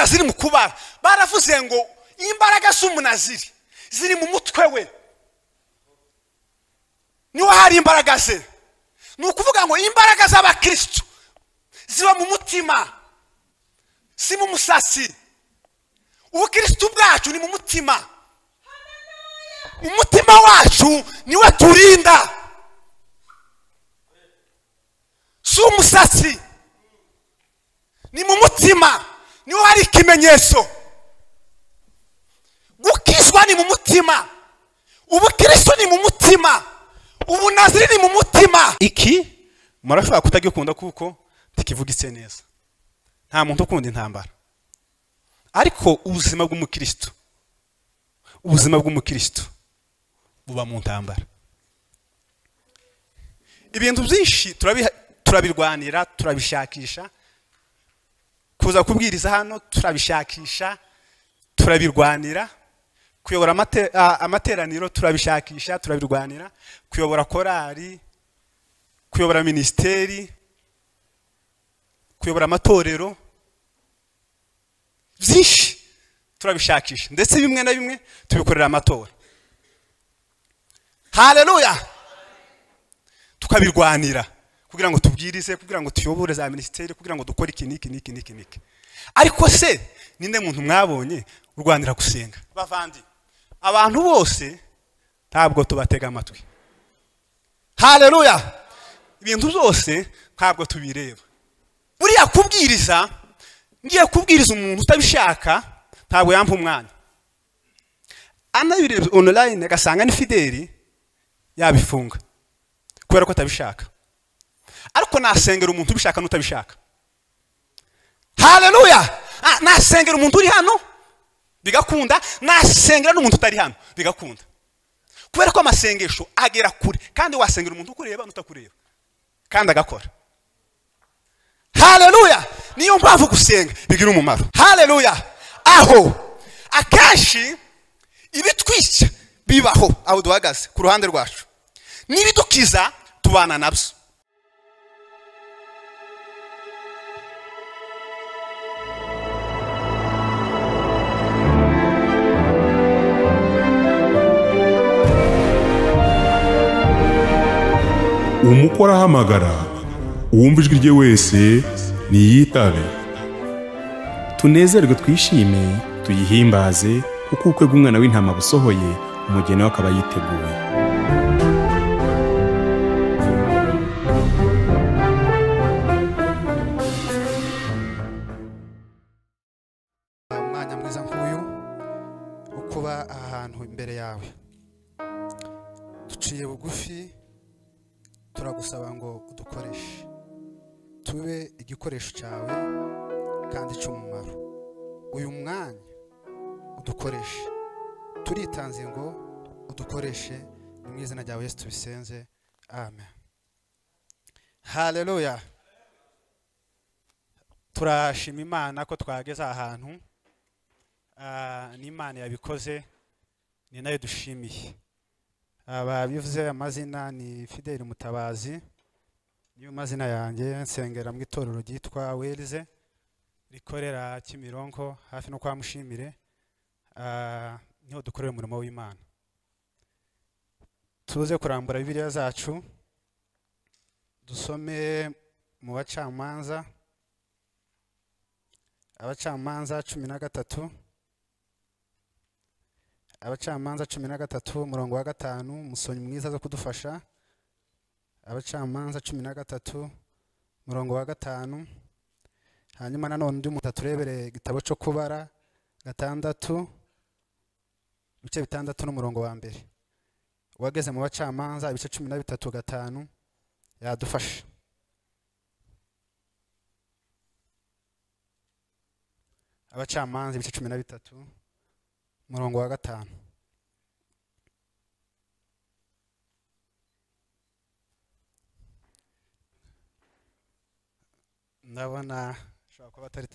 Umunaziri mu kubara baravuze ngo imbaraga z'umunaziri ziri mu mutwe we, niho hari imbaraga ze. Ni ukuvuga ngo imbaraga z'abakristo ziba mu mutima, si mu musatsi. Ubukristo bwacu ni mu mutima. Umutima wacu niwe turinda, si umusatsi. Ni mu mutima niho hari ikimenyetso. Gukizwa ni mu mutima, ubukristo ni mu mutima, ubunaziri ni mu mutima. Iki murashobora kutagikunda kuko tikivugitse neza. Nta muntu ukunda intambara, ariko ubuzima bw'umukristo, ubuzima bw'umukristo buba mu ntambara. Ibintu byinshi turabirwanira, turabishakisha. Kuza kubwiriza hano turabishakisha, turabirwanira. Kuyobora amateraniro turabishakisha, turabirwanira. Kuyobora korari, kuyobora ministeri, kuyobora amatorero, byinshi turabishakisha, ndetse bimwe na bimwe tubikorera amatora. Haleluya! Tukabirwanira kugira ngo tubwirize, kugira ngo tuyobore za ministeri, kugira ngo dukore iki niki niki niki niki. Ariko se ninde muntu mwabonye urwanira gusenga? Bavandi, abantu bose ntabwo tubatega amatwi. Haleluya! Ibintu byose ntabwo tubireba. Buriya kubwiriza, ngiye kubwiriza umuntu utabishaka ntabwo yampa umwanya. Anabireba online agasanga ni Fideli, yabifunga kubera ko atabishaka. Ariko nasengera umuntu ubishaka n'utabishaka. Haleluya! Nasengera umuntu uri hano bigakunda, nasengera n'umuntu utari hano bigakunda. Kubera ko amasengesho agera kure, kandi wasengera umuntu ukureba n'utakureba kandi agakora. Haleluya! Niyo mpamvu gusenga bigira umumaro. Haleluya! Aho akenshi ibitwica bibaho aho duhagaze ku ruhande rwacu, n'ibidukiza tubana nabyo. Umukora ahamagara, uwumva ijwi rye wese niyitabe. Tunezerwe twishime, tuyihimbaze, kuko ubukwe bw'umwana w'intama busohoye, umugeni we akaba yiteguye. Umwanya mwiza nk'uyu wo kuba aha hantu imbere yawe, duciye bugufi, turagusaba ngo udukoreshe, tube igikoresho cyawe kandi cy'umumaro. Uyu mwanya udukoreshe, turitanze ngo udukoreshe, ni mu izina ryawe Yesu tubisenze, amen. Haleluya! Turashima Imana ko twageze aha hantu, n'Imana yabikoze, ni nayo dushimiye. Ababivuze amazina ni Fideli Mutabazi, niyo mazina yanjye. Nsengera mu itorero ryitwa Welize rikorera Kimironko hafi no kwa Mushimire, niho dukorera umurimo w'Imana. Tuze kurambura Bibiliya zacu dusome mu bacamanza, abacamanza 13, abacamanza 13 umurongo wa 5. Musonyi mwiza zo kudufasha. Abacamanza 13 umurongo wa 5. Hanyuma nanone undi muntu aturebere igitabo cyo kubara 6 ibice 6 n'umurongo wa 1. Wageze mu bacamanza ibice 13 5 yadufasha. Abacamanza ibice 13 umurongo wa 5. Ndabona shobora kuba atari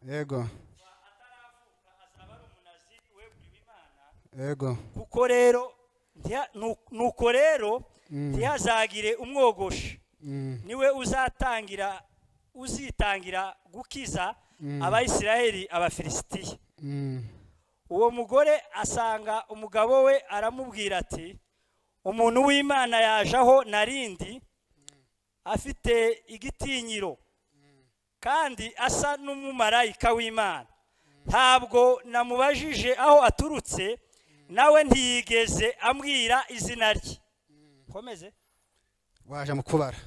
yego yego. Kuko rero nuko rero ntihazagire umwogosha, niwe uzatangira uzitangira gukiza Abayisiraheli Abafilisitiya. Uwo mugore asanga umugabo we aramubwira ati umuntu w'Imana yaje aho narindi afite igitinyiro kandi asa n'umumarayika w'Imana, ntabwo namubajije aho aturutse, nawe ntiyigeze ambwira izina rye. Komeze. Waje mu kubara.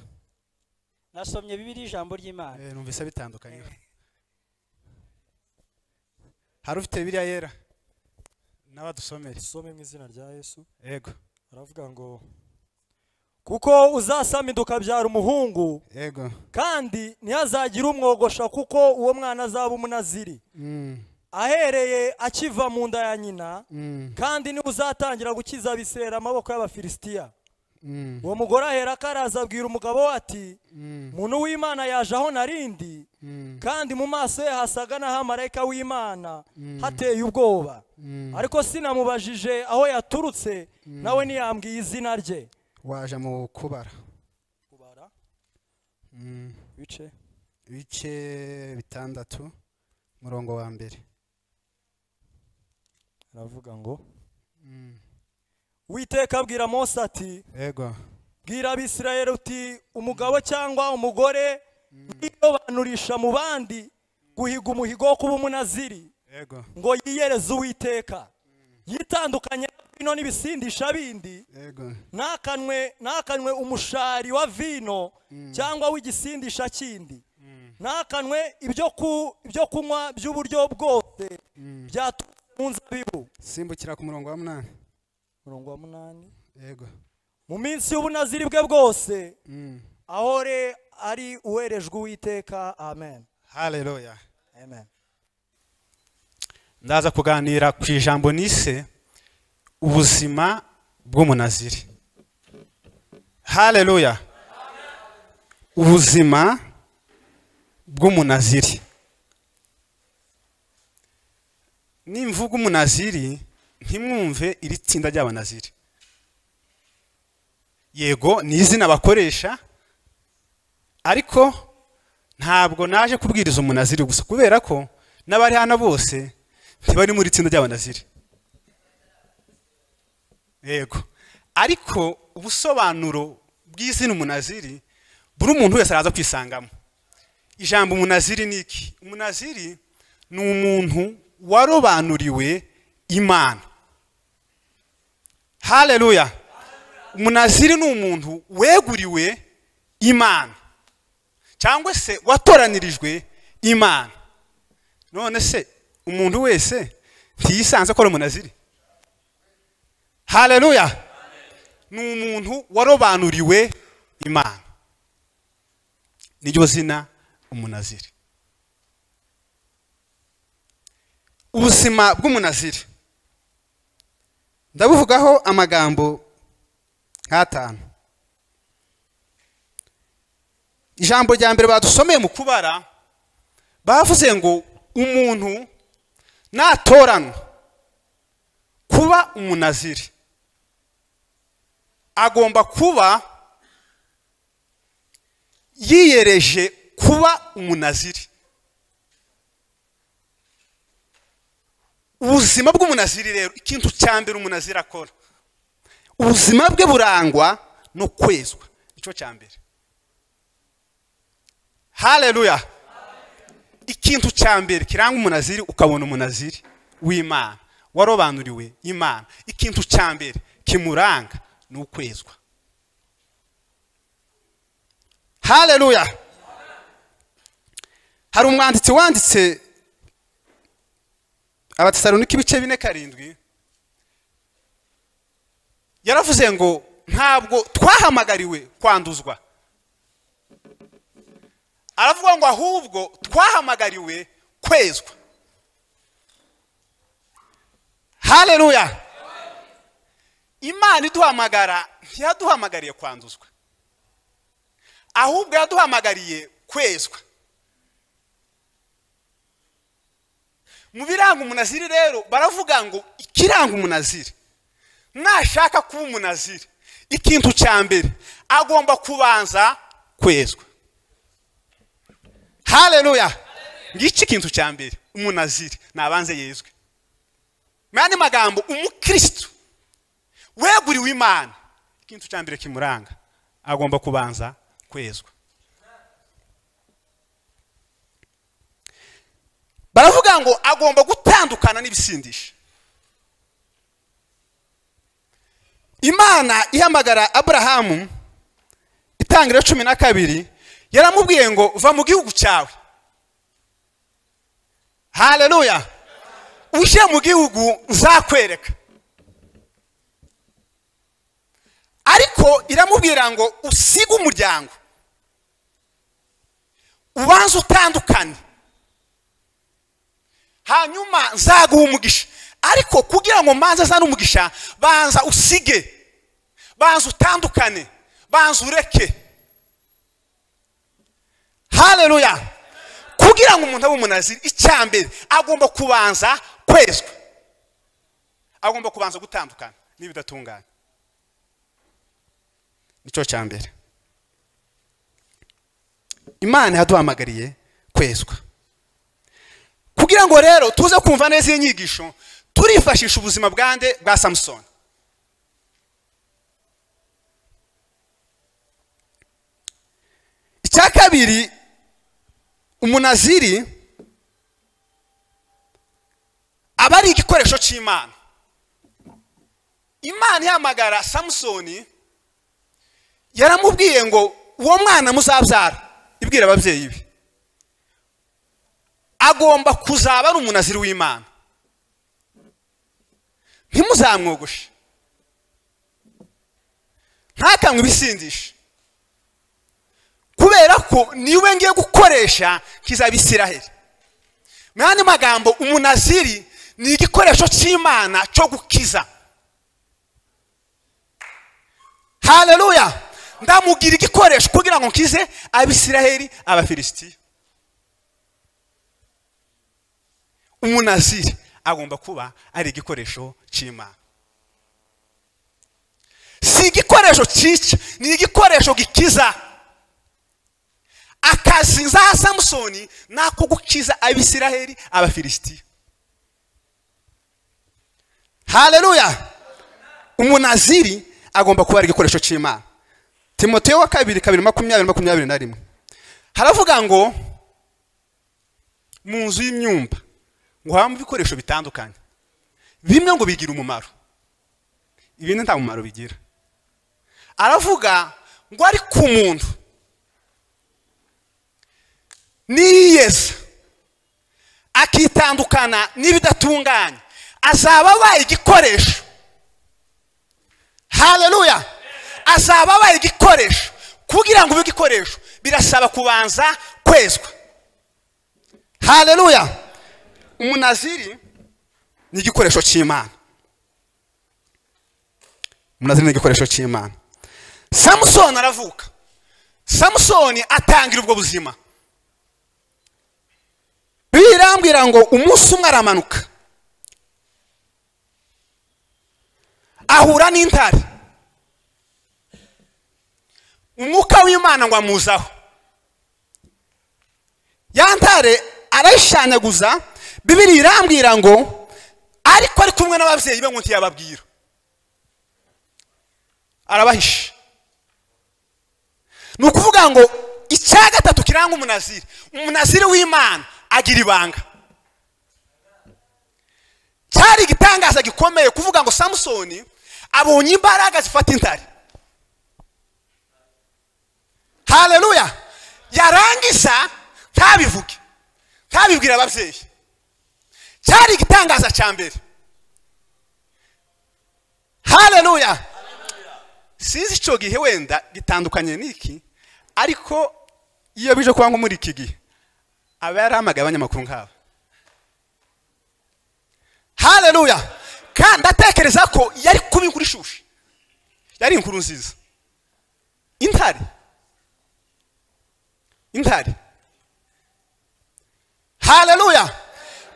Nasomye Bibiliya, ijambo ry'Imana. Numvise bitandukanye. Hari ufite Bibiliya yera n'abadusomere. Dusome mu izina rya Yesu. Yego. Aravuga ngo kuko uzasamida ukabyara umuhungu, yego, kandi ntihazagira umwogosha, kuko uwo mwana azaba umunaziri ahereye akiva mu nda ya nyina, kandi niwe uzatangira gukiza Abisirayeli amaboko y'Abafilisitiya. Uwo mugore ahera akaraza abwira umugabo we ati muntu w'Imana yaje aho narindi, kandi mu maso ye hasaga n'ahamarayika w'Imana hateye ubwoba, ariko sinamubajije aho yaturutse, nawe ntiyambwiye izina rye. Waje mu kubara. Kubara ibice 6 murongo wa 1. Aravuga ngo Uwiteka abwira Mose ati yego, bwira Abisirayeli uti umugabo cyangwa umugore niyobanurisha mu bandi guhiga umuhigo wo kuba umunaziri, yego, ngo yiyereze Uwiteka, yitandukanye vino n'ibisindisha bindi, yego, ntakanwe umushari wa vino cyangwa w'igisindisha kindi, ntakanwe ibyo kunywa by'uburyo bwose byaturutse mu nzabibu. Simbukira ku murongo wa 8. Murongo wa 8. Yego. Mu minsi y'ubunaziri bwe bwose ahore ari uwerejwe Uwiteka. Amen. Haleluya. Amen. Ndaza kuganira ku ijambo nise ubuzima bw'umunaziri. Haleluya. Ubuzima bw'umunaziri. Nimvuga umunaziri ntimwumve iri tsinda ry'abanaziri. Yego ni izina bakoresha, ariko ntabwo naje kubwiriza umunaziri gusa, kubera ko n'abari hano bose ntibari muri tsinda ry'abanaziri. Yego, ariko ubusobanuro bw'izina umunaziri buri umuntu wese araza kwisangamo. Ijambo umunaziri ni iki? Umunaziri ni umuntu warobanuriwe Imana. Haleluya. Umunaziri ni umuntu weguriwe Imana, cyangwa se watoranirijwe Imana. None se umuntu wese ntiyisanze ko ari umunaziri? Haleluya. Ni umuntu warobanuriwe Imana, niryo zina umunaziri. Ubuzima bw'umunaziri ndabuvugaho amagambo nk'atanu. Ijambo rya mbere badusomeye mu kubara bavuze ngo umuntu natoranwa kuba umunaziri agomba kuba yiyereje kuba umunaziri. Ubuzima bw'umunaziri rero, ikintu cya mbere umunaziri akora, ubuzima bwe burangwa no kwezwa. Icyo cya mbere. Haleluya. Ikintu cya mbere kiranga umunaziri, ukabona umunaziri w'Imana warobanuriwe Imana, ikintu cya mbere kimuranga ni ukwezwa. Haleluya. Hari umwanditsi wanditse Abatesalonike ibice 4:7, yaravuze ngo ntabwo twahamagariwe kwanduzwa, aravuga ngo ahubwo twahamagariwe kwezwa. Haleluya. Imana iduhamagara ntiyaduhamagariye kwanduzwa, ahubwo yaduhamagariye kwezwa. Mu biranga umunaziri rero baravuga ngo ikiranga umunaziri, nashaka kuba umunaziri, ikintu cya mbere agomba kubanza kwezwa. Haleluya. Ngiki kintu cya mbere, umunaziri nabanze yezwe. Mani magambo, umukristo weguriwe Imana, ikintu cya mbere kimuranga agomba kubanza kwezwa. Baravuga ngo agomba gutandukana n'ibisindisha. Imana ihamagara Abrahamu itangiriro 12 yaramubwiye ngo va mu gihugu cyawe. Haleluya. Uje mu gihugu nzakwereka. Ariko iramubwira ngo usige umuryango, ubanze utandukane, hanyuma nzaguha umugisha. Ariko kugira ngo mbanze azane umugisha, banza usige, banza utandukane, banza ureke. Haleluya. Kugira ngo umuntu abe umunaziri, icyambere agomba kubanza kwezwa, agomba kubanza gutandukana n'ibidatunganye. Nicyo cyambere Imana yaduhamagariye kwezwa. Kugira ngo rero tuze kumva neza iyi nyigisho, turifashisha ubuzima bwande bwa Samson. Icya kabiri, umunaziri aba ari igikoresho cy'Imana. Imana ihamagara Samsoni yaramubwiye ngo uwo mwana muzabyara, ibwira ababyeyi be, agomba kuzaba ari umunaziri w'Imana, ntimuzamwogoshe, ntakanywe ibisindisha, kubera ko niwe ngiye gukoresha kizaba Isiraheli. Mu yandi magambo, umunaziri ni igikoresho cy'Imana cyo gukiza. Haleluya. Ndamugira igikoresho kugira ngo nkize Abisiraheli, Abafilisitiya. Umunaziri agomba kuba ari igikoresho cy'Imana. Si igikoresho cyica, ni igikoresho gikiza. Akazi za Samsoni nako gukiza Abisiraheli, Abafilisitiya. Haleluya. Umunaziri agomba kuba ari igikoresho cy'Imana. Timoteyo wa 2 2:20-21 haravuga ngo mu nzu y'imyumba ngo habamo ibikoresho bitandukanye, bimwe ngo bigira umumaro, ibindi nta mumaro bigira. Aravuga ngo ari ku muntu niyeza akitandukana n'ibidatunganye, azaba abaye igikoresho. Haleluya. Azaba abaye igikoresho. Kugira ngo ube igikoresho birasaba kubanza kwezwa. Haleluya. Umunaziri ni igikoresho cy'Imana. Umunaziri ni igikoresho cy'Imana. Samson aravuka. Samson atangira ubwo buzima. Birambwira ngo umunsi umwe aramanuka, ahura n'intare, umwuka w'Imana ngo amuzaho. Ya ntare arayishanyaguza. Bibiri irambwira ngo ariko ari kumwe n'ababyeyi be ngo ntiyababwira, arabahisha. Ni ukuvuga ngo icya gatatu kiranga umunaziri, umunaziri w'Imana agira ibanga. Cyari igitangaza gikomeye kuvuga ngo Samsoni abonye imbaraga zifata intare. Haleluya. Yarangiza ntabivuge, ntabibwira ababyeyi. Cyari igitangaza cya mbere. Haleluya. Sinzi icyo gihe wenda gitandukanye n'iki, ariko iyo bije kuba nko muri iki gihe aba yarahamagaye abanyamakuru nk'aba. Haleluya. Kandi atekereza ko yari kuba inkuru ishushe, yari inkuru nziza. Intare, intare. Haleluya.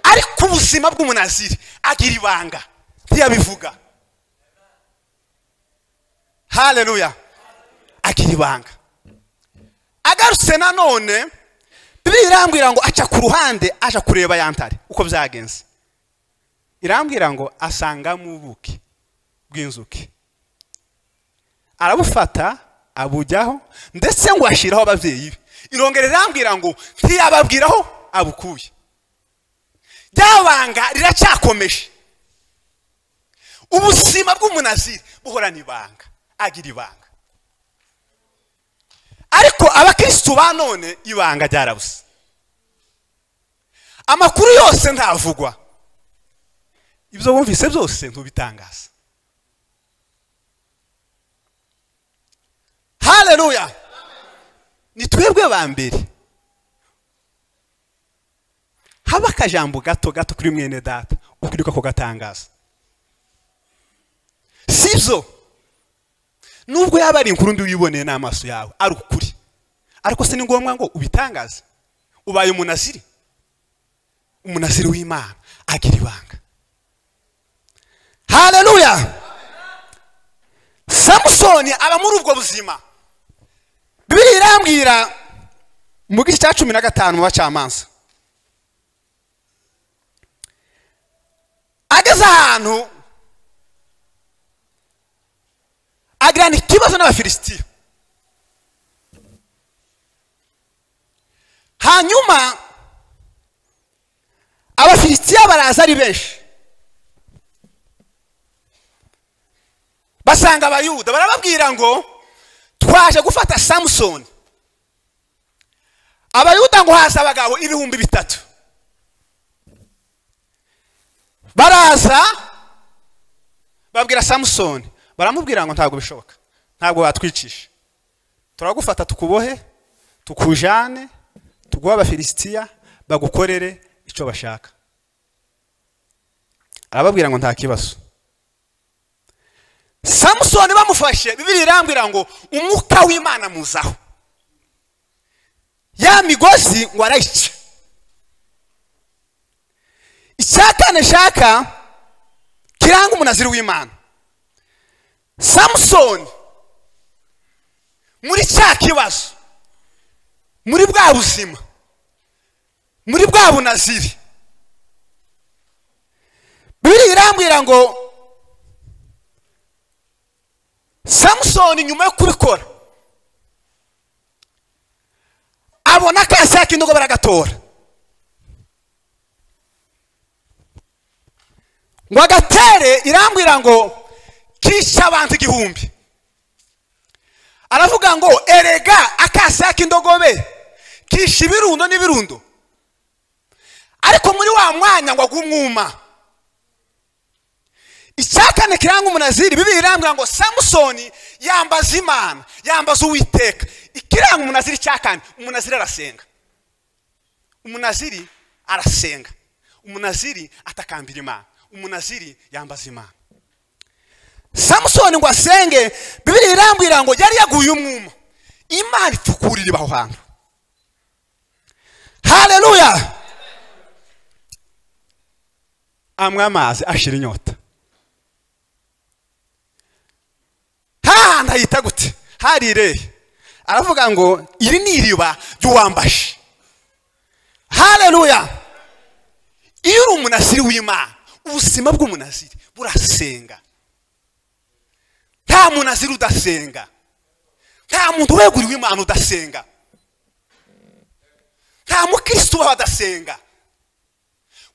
Ariko ubuzima bw'umunaziri agira ibanga, ntiyabivuga. Haleluya. Agira ibanga. Agarutse nanone, Bibiliya irambwira ngo aca ku ruhande aja kureba ya ntare uko byagenze. Irambwira ngo asangamo ubuki bw'inzuki, arabufata abujyaho, ndetse ngo ashiraho ababyeyi be. Irongera irambwira ngo ntiyababwiraho abukuye. Ryabanga riracyakomeje. Ubuzima bw'umunaziri buhorana ibanga, agira ibanga. Ariko abakristo ba none ibanga ryarabuze, amakuru yose ntavugwa, ibyo wumvise byose ntubitangaza. Haleluya! Ni twebwe ba mbere haba akajambo gato gato kuri mwene data ukiruka kugatangaza, sibyo? Nubwo yaba ari inkuru mbi wiboneye n'amaso yawe ari ukuri, ariko se ni ngombwa ngo ubitangaze? Ubaye umunaziri. Umunaziri w'Imana agira ibanga. Haleluya! Samusoni aba muri ubwo buzima. Bibiliya irambwira mu gice cya 15 mu bacamanza, ageze ahantu agirana ikibazo n'Abafilisitiya. Hanyuma Abafilisitiya baraza ari benshi, basanga Abayuda barababwira ngo twaje gufata Samusoni. Abayuda ngo haza abagabo 3000, baraza babwira Samusoni, baramubwira ngo ntabwo bishoboka, ntabwo watwicisha, turagufata tukubohe, tukujane, tuguhe Abafilisitiya bagukorere icyo bashaka. Arababwira ngo nta kibazo. Samusoni bamufashe, Bibiliya irambwira ngo umwuka w'Imana muzaho, ya migozi ngo arayica. Icyakane shaka kiranga umunaziri w'Imana, Samusoni muri cya kibazo, muri bwa buzima, muri bwa bunaziri, Bibiliya irambwira ngo Samusoni nyuma yo kubikora abona akasi k'indogobe baragatora, ngo agatere. Irambwira ngo kisha abantu 1000. Aravuga ngo erega akasi k'indogobe kisha ibirundo n'ibirundo, ariko muri wa mwanya ngo agumwuma. Icyakane kiranga umunaziri, Bibiliya irambwira ngo Samusoni yambaza Imana, yambaza Uwiteka. Ikiranga umunaziri cyakane, umunaziri arasenga, umunaziri arasenga, umunaziri atakambira Imana, umunaziri yambaza Imana. Samusoni ngo asenge, Bibiliya irambwira ngo yari yaguye umwuma, Imana ipfukurira ibaho hantu. Haleluya! Amwe amazi ashira inyota. Hahandi ayita gute? Hari irehe. Aravuga ngo iri ni iriba ry'uwambashe. Haleluya! Iyo uri umunaziri w'Imana, ubuzima bw'umunaziri burasenga. Nta munaziri udasenga, nta muntu weguriwe Imana udasenga, nta mukristo ubaho adasenga.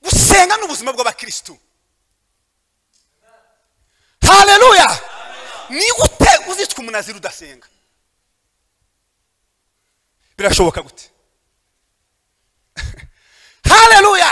Gusenga ni ubuzima bw'abakristo. Haleluya! Ni gute uzitwa umunaziri udasenga? Birashoboka gute? Haleluya!